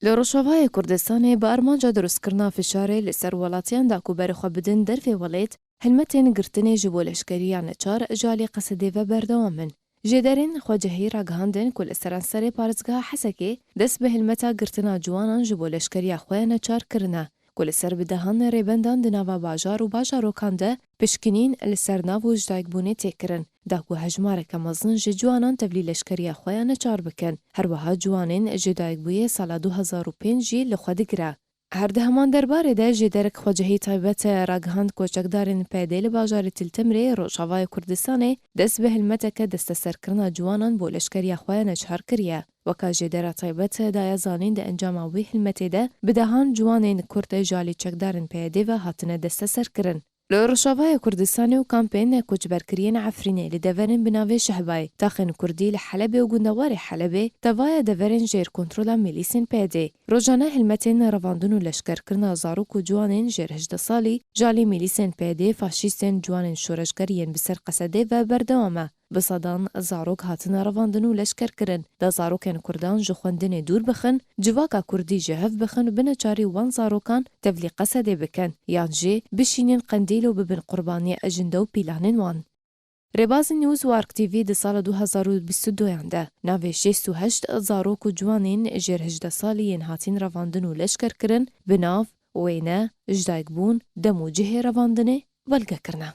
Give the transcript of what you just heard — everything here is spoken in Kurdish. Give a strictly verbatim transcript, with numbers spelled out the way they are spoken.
Li Rojavayê Kurdistanê bi armanca dirustkirina fişarê li ser welatiyan da ku berê xwe bidin dervê welêt, hilmetên girtinê ji bo leşkeriya neçar ji alî Qesedê ve berdewam in. Jêderên xwecihî ragihandin ku li seranserê parêzgeha Hesekê dest bi hilmeta girtina ciwanan ji bo leşkeriya xwe ya neçar kirine, ku li ser bi dehan rêbendan di nava bajar û bajarokan de pişkinîn li ser nav û ji dayikbûnê tê kirin, da ku hejmareke mezin ji ciwanan tevlî leşkeriya xwe ya neçar bikin. Her wiha ciwanên ji dayikbûyê sala du hezar û pênc jî li xwe digire. Her di heman derbarê de jêderek xwecihî taybet ragihand ku çekdarên P D li bajarê Til Timrê Rojavayê Kurdistanê dest bi hilmeteke desteserkirina ciwanan bo leşkeriya xwe ya neçar kiriye. Weka jêdera taybet daye zanîn, di encama wî hilmetê de bi dehan ciwanên Kurd ji alî çekdarên P Y D ve hatine desteserkirin. Li Rojavayê Kurdistanê û kampên koçberkiriyên Efrînê li deverên bi navê Şehbayê, taxên Kurdî li Helebê û gundewarê Helebê tevaya deverên jêr kontrola milîsên P Y D. Rojane hilmetên revandin û leşkerkirina zarok û ciwanên jêr hejdeh salî ji alî milîsên P Y D, faşîstên ciwanên şoreşgerî yên bi ser Qesedê ve berdewam e. Bi sedan zarok hatine revandin û leşkerkirin, da zarokên Kurdan ji xwendinê dûr bixin, civaka Kurdî ji hev bixin û bi neçarî wan zarokan tevlî Qesedê bikin, yan jî bişînin Qendîl û bibin qurbaniya ejinde û pîlanên wan. Rêbazî News û Ark T V di sala du hezar û bîst û duyan de navê şêst û heşt zarok û ciwanên jêr hejdeh salî yên hatîn revandin û leşkerkirin bi nav, wêne, ji dayikbûn, dem û cihê revandinê belge kirine.